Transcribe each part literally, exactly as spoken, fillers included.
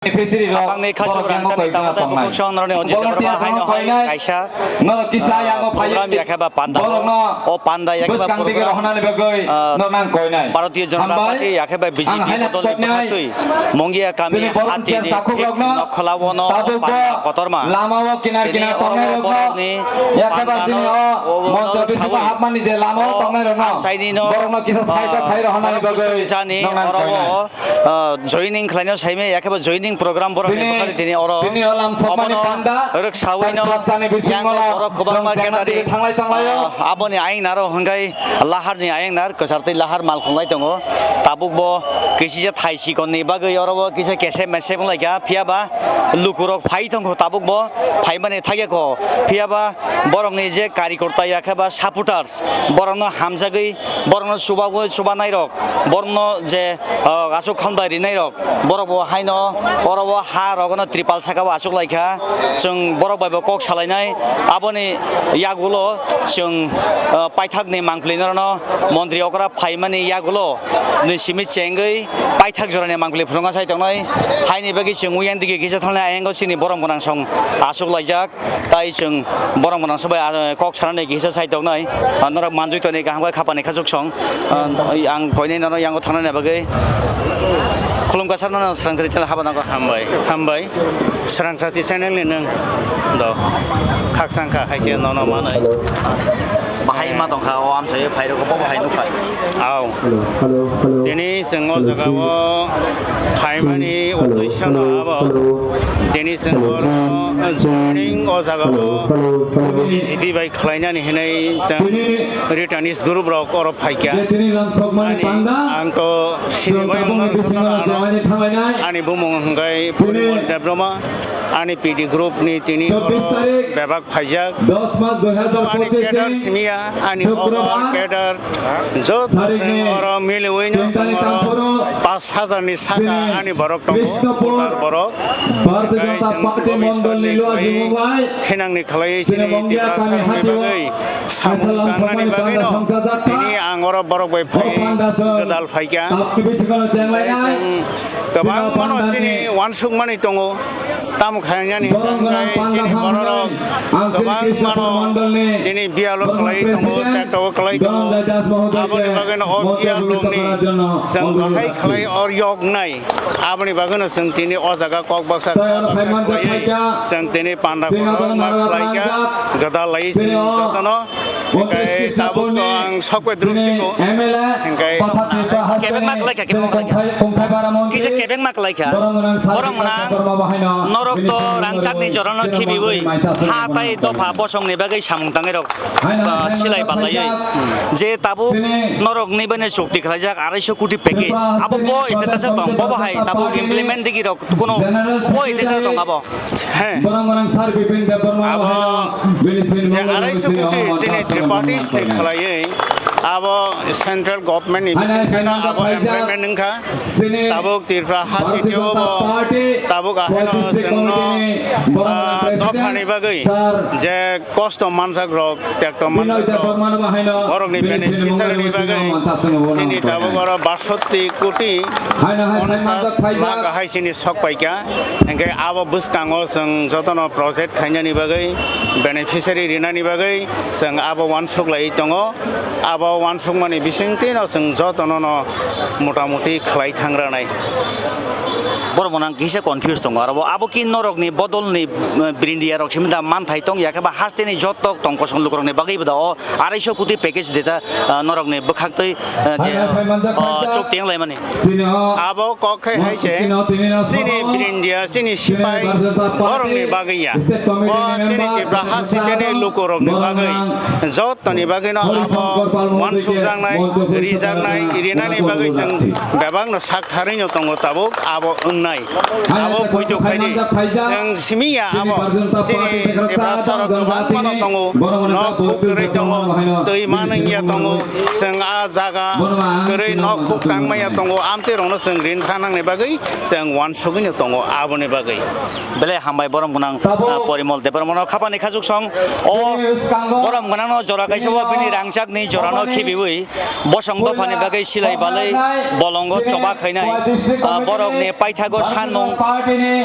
Beneficiary rok, khapangni khasuk borok yang rangchakni koi tamo tei tongnai. Bukhuk song noroni o jete borok haino hai koinai. Kaisa, norok kisa ah, yang o program phai yakhe ba panda. Borokno o panda yakhe ba bwskang dige program, rohonani bagwi, ah, nornang koinai. Bharatiya Janata Party yakhe ba B J P bodolni bwkhaktwi Mungia kami hati ni thik nokhola o no panda kotorma. Tini oro borokni panda no o norok sawi o amchaini no, ah, khorok bwswk sani oro o ah, joining khlaino saimai, yakhe ba joining program borokni bwkhari tini oro obono rwksawino yang borok kwbangma ketari, ah, aboni ayang naro hwnkhe laharni ayang nar, kwchar tei lahar mal khwnglai tongo. Tabuk bo kisisa thai sikonni bagwi oro bo kisa kesem mesem wnglaikha, phiya ba lukurok phai tongkho, tabuk bo phaimani thaiya kho, phiya ba borokni je karikorta yakhe ba supporters, borokno hamjagwi, borokno chubagwi, chubanairok, borokno je, ah, aswk khambai rinairok, borok bo haino oro o ha rogono tripal saka o achuk lai kha. Chwng borok bai bo kok salainai. Aboni yagulo chwng, ah, paithakni mangpili norokno montri okra phaimani yagulo nwi simi chengwi paithak jorani mangpili phunukna sai tongnai. Haini bagwi chwng uyang digi kisa thangnai, ayango chini borom gwnang song achuk laijak. Tai chwng borom gwnang sobai, ah, kok sanani kisa sai tongnai. Ah, norok manjui toni kaham khe khapani khachuk song. Ah, ang koinai nono yango thangnani bagwi khulumkha sir, nono Swrangchati channel haba nango. Hambai, hambai. Swrangchati channel ni nwng do khakchang kha, hai se nono manwi. Bahai ma tongkha, o amchai phairok bo bahai nukha. Aw. Hello, hello, hello. Tini chwng o jaga o phaimani uddesho no abo. Tini chwng oro joining o jaga o B J P bai khlainani hinwi chwng returnees group rok oro phaikha. Ani ang to sini bai wngna wngkha ano. Ani bumung hwnkhe Porimon Debbarma. Ani P D group ni tini oro bebak phaijak. Ani cadre simiya, ani over cadre joto chwng oro miliwi no chwng oro pas hajar ni saka ani borok tongo, voter borok. Tei chwng bobiswt ni khlai thinang ni khlai chini Tiprasa rok ni bagwi samung tang nani bagwi no tini ang oro borok bai phai gwdal phaikha. Tei chwng kwbangma no chini uansuk mani tongo. Tamo khainani hwnkhe chini bororok kwbangmano tini biyalo kwlaiwi tongo, tekto kwlaiwi tongo. Aboni bagwino o biyalrokni chwng bahai khlai or yoknai. Aboni bagwino chwng tini o jaga kok baksa khlaiwi chwng tini panda kotor ma khlaikha, gwdal laiwi chwng jotono. Hingkai tabuk to ang sok bai druk singo. Hingkai kebengma kwlaikha, kebengma kwlaikha. Kisa kebengma kwlaikha. Borok mwnang norok to rangchakni jorano khibiwi ha tai dopha bosongni bagwi samung tangairok, ah, silai balaiwi. Je tabuk norokni bene chukti khlaijak arai sho koti package. Abo bo status o tong, bo bo hai tabuk implement digirok kuno bo status o tong abo. He. Borok mwnang sir Bipin Debbarma abo je arai sho koti chini tripartite ni khlaiwi abo central government ni bisingtwi no abo agreement wngkha. Tabuk Tripura ha sitio bo tabuk aheno chwngno, ah, dophani bagwi je kosto manjak rok, tekto manjak rok, borokni beneficiary ni bagwi chini tabuk oro basotti koti ponchas lakh hai chini sok paikha. Hingke abo bwskango chwng jotono project khainani bagwi, beneficiary rinani bagwi chwng abo uansuk laiwi tongo. Abo uansukmani bisingtwino chwng jotono no motamuti khlai thangranai. Borok mwnang kisa confuse tongo, aro bo abo ki norokni bodolni, eh, brindia rok simi da manthai tong ya khe ba hasteni joto tong kosong lukurokni bagwi bo da o arai sho koti package de ta, ah, norokni bwkhaktwi, ah, je, ah, chukti wng laimani. Abo kok khe hai se chini brindia, chini sipai borokni bagwi ya. O chini Tipra ha siteni lukurokni bagwi jotoni bagwino abo uansukjaknai, rijaknai, rinani bagwi chwng bebakno sak tharwino tongo tabuk abo wngnai. Abo poito khaidi chwng simi ya abo chini Tiprasa rok kwbangma no tongo, nok bukrwi tongo, twi manwi ya tongo, chwng a jaga kwrwi nok khuk tangma ya tongo, amtwi rokno chwng rin thangnani bagwi chwng uansugwino tongo aboni bagwi. Belai hambai borom gwnang, ah, Porimol Debbarmano khapani khajwk song. O borom gwnangno jora kaisa o bini rangchakni jorano khibiwi bosong dophani bagwi silai balai bolongo choba khainai, ah, borokni paithak Go sanmung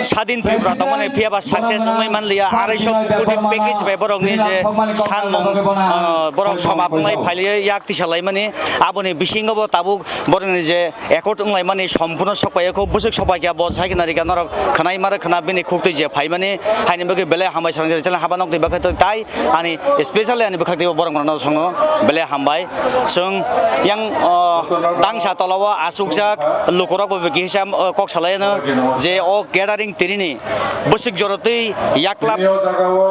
Sadin Tripura tongmani phiyaba success wngwi manliya, arai so koti package bai borokni je sanmung, ah, borok somap wnglai phailiya yak tisa laimani, aboni bisingo bo tabuk borokni je accord wnglaimani sompurno sokpaiya kho, bwswk sokpaikha bo sai khna rikha norok khwnai mare khna bini khuktwi je phaimani, haini bagwi belai hambai swrang je chwla haba nokni bagwi tai ani specially ani bwkhak twibo borok rokno swngo belai hambai. Chwng yang, o, tangsa tolao achukjak lukurok bo kisa, o, kok salai ano je o gathering tinini bwswk jorotwi yaklap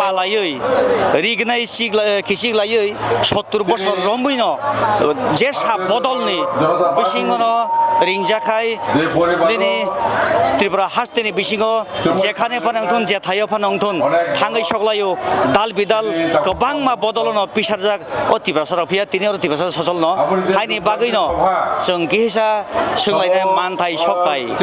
palaiwi rignai chikla-, kichiklaiwi sottur bosor romwino je sa bodolni bisingono ringjakhai nini Tripura hasteni bisingo jekhane phano wngthun, jethaio phano wngthun, thangwi soklaio, dal bidal kwbangma bodolono pisarjak o Tiprasa rok phiya tini oro Tiprasa sosol no haini bagwi no chwng kisa swnglainai manthai sokthai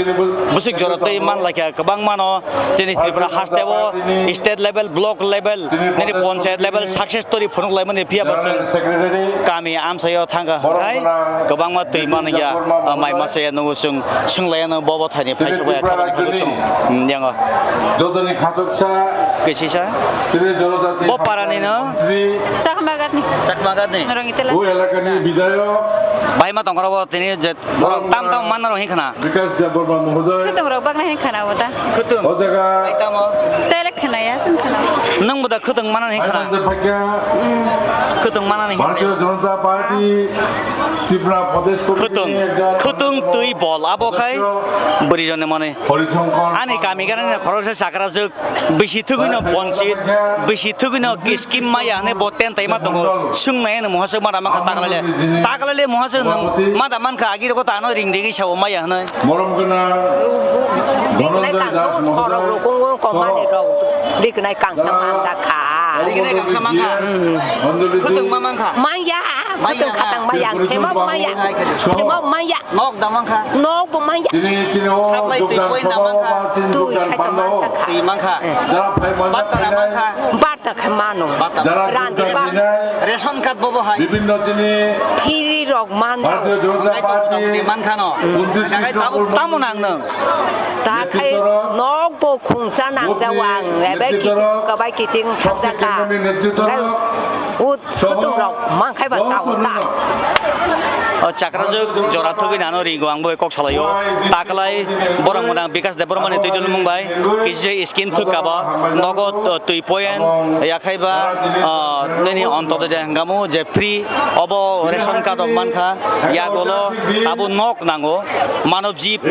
bwswk jora tei manlaikha kwbangma no chini Tripura hasteo state level, block level, nini panchayat level success story phunuk laimani phiya bo chwng kami amchaio thangkha hwnkhe kwbangma twi manliya, mai masa ya nugo chwng swnglaiyano bobo thaini phai sokya kha bani khachu chwng yango. Jotoni khachuksa. Kisisa. Tini Jonojati Bo parani no? Montri. Chakmagatni. Chakmagatni. Norong itela. O elakani bidayok. Bai ma tongkoro bo tini je borok tam tam manna rok hinkhana. Bikash Debbarma Mohoday. Khwtwng rok bakna hinkhana bo ta. Khwtwng. O jaga. Bai tamo. Tele khana ya sung khana. Nwng bo da khwtwng manna hinkhana. Anand Bhagya. Khwtwng manna hinkhana. Bharatiya Janata Party. Tripura Pradesh Committee Khwtwng. Ni ekjon Khwtwng twi bol abo khai. Bwrwi rok ni mane. Ani kami gana ni khoroksa chakra jwk, bisi thugwi no bonchit, bisi thugwi no scheme maya hwnwi bo ten tai ma tongo. Swngnai hwnwi muhaswk ma da mankha taklai le. Taklai le muhaswk nwng ma da mankha agi rogo ta ano ring ring sao maya hwnwi. Morom gwnang. Riknai kangsa sorok rok kong kong mani rok. Riknai kangsa manjakha. Riknai kangsa mankha. Khwtwng ma mankha. Maya. Khwtwng khatang maya, sema maya, sema maya. Nok da mankha. Nok bo maya. Tini, tini o Saplai twi dukhan point da mankha. Twi khaita mankha. Twi mankha. Jara phai manja Batta da mankha. Batta khe mano. Batta. Jara Randi dukhan bar. Sinai. Ration card bobo hai. Bibhinno tini Phiri rok mano. Bharatiya Janata Party. Twi mankha no. Jagai tabuk tamo nang nang. Ta khai nok bo khungsa nang jawang. Ebe kiching kabai kiching thang jaka. Ut Khwtwng rok mankhai ba chao ta. O chakrajwk jora thugwi nano ringo ang bai kok salaio. Taklai borok mwnang Bikash Debbarma ni twi dulmung bai kisa scheme thwk kaba nogo twi point yakhai ba nini ontodoy de hwnkamo je free obo ration card rok mankha yagolo abo nok nango mano jib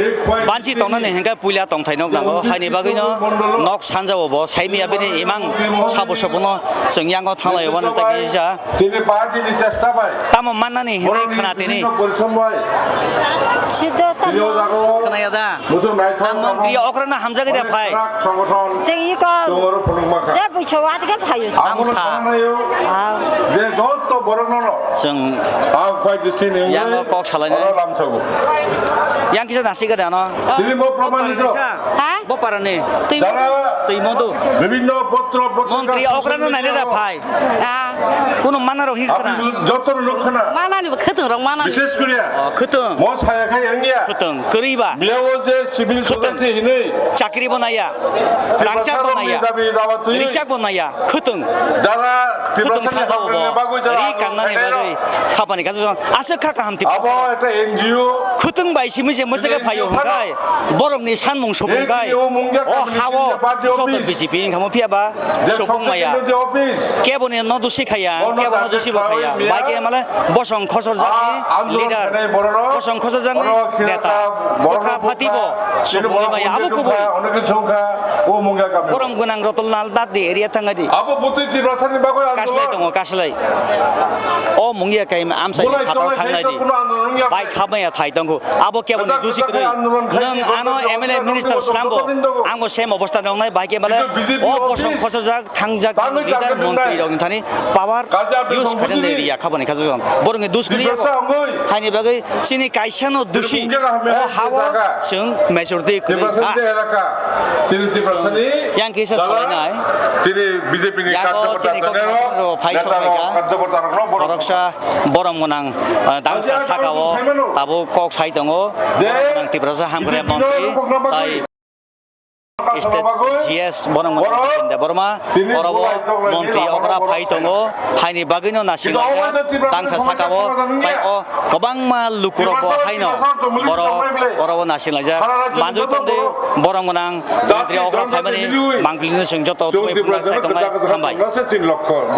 banchi tongnani hwnkhe puila tongthai nok nango haini bagwino nok sanjao bo saimya bini imang sabo sopono chwng yango thanglai wano tei kisa. Tini party ni chesta bai. Tamo mannani hinwi khna tini. Boroni bibhinno porisom bai. Siddhartha. Tini o jago. Khna ya da. Muchung naithok. Ang mantri okra na hamjagwi da phai. Songgothon. Jeng i kol. Tongoro phunuk makha. Je buicho wa tike phayo. Ang sa. Ang sa. Je jotto borok nono. Chwng. Ang khwai district ni. Yango kok salainai. Oro lamsago. Yang kisa nasi gada no. Tini bo pramanito. Ha? Bo parani. Twi Jara modu. Twi modu. Bibhinno potro potrika Montri okrano naina da phai. Ah. Kuno mana rok hi khana. Apni joto rok khana. Mana ni khwtwng rok mana ni. Bishesh koriya. Oh, khwtwng. Mo saya khai engya. Khwtwng. Kwrwi ba. Miya o je civil Khwtwng. Society hinwi. Chakri bo naya. Rangchak bo naya. Dabi dawa twi. Richak bo naya. Khwtwng. Jara Khwtwng Tiprasa ni sajao bo. Bagwi jara Ri kanna ni bagwi. Khapani kasu aswk kha kaham Tiprasa. Abo ekta N G O. Khwtwng bai simi se mwswk phaio hwnkhe borokni sanmung subung kai. O hao joto B J P wngkha mo phiya ba subung maya. Keboni no dusi khaya, keboni dusi bo khaya. Bai khe male bosong khosorjakni leader, bosong khosorjakni neta. Bokha phati bo subung maya abo kubui. Borom gwnang Rotol Lal Dadi area thangadi. Abo butwi Tiprasa ni bagwi Kaslai tongo, kaslai. O mungya kai amsai phatar thangnai di. Bai khabaya thai tongo. Abo keboni dusi kwrwi. Nwng ano M L A minister slambo. Angbo same obostha nongnai bai kebale. O bosong khosojak thangjak leader montri rok thani power use khaden de riya khabani khajak. Borongni dus kwrwi. Haini bagwi chini kaisa no dusi. O hawo chwng majority kwrwi. Yang kisa salainai. Tini B J P ni yago chini kok phai sokphaikha. Khoroksa borom gwnang, eh, dangsa sakao tabuk kok sai tongo. Borom gwnang Tiprasa Hamkrai Montri tai State G S bono wngmano Jitendra Borma, oro bo montri okra phai tongo, haini bagwino nasingjak, tangsa saka o, tai o kwbangma lukurok bo haino borok oro bo nasingjak, manjui tongdi, borom gwnang montri okra phaimani mangpili no chwng joto tubui phunuk sai tongmai, hambai.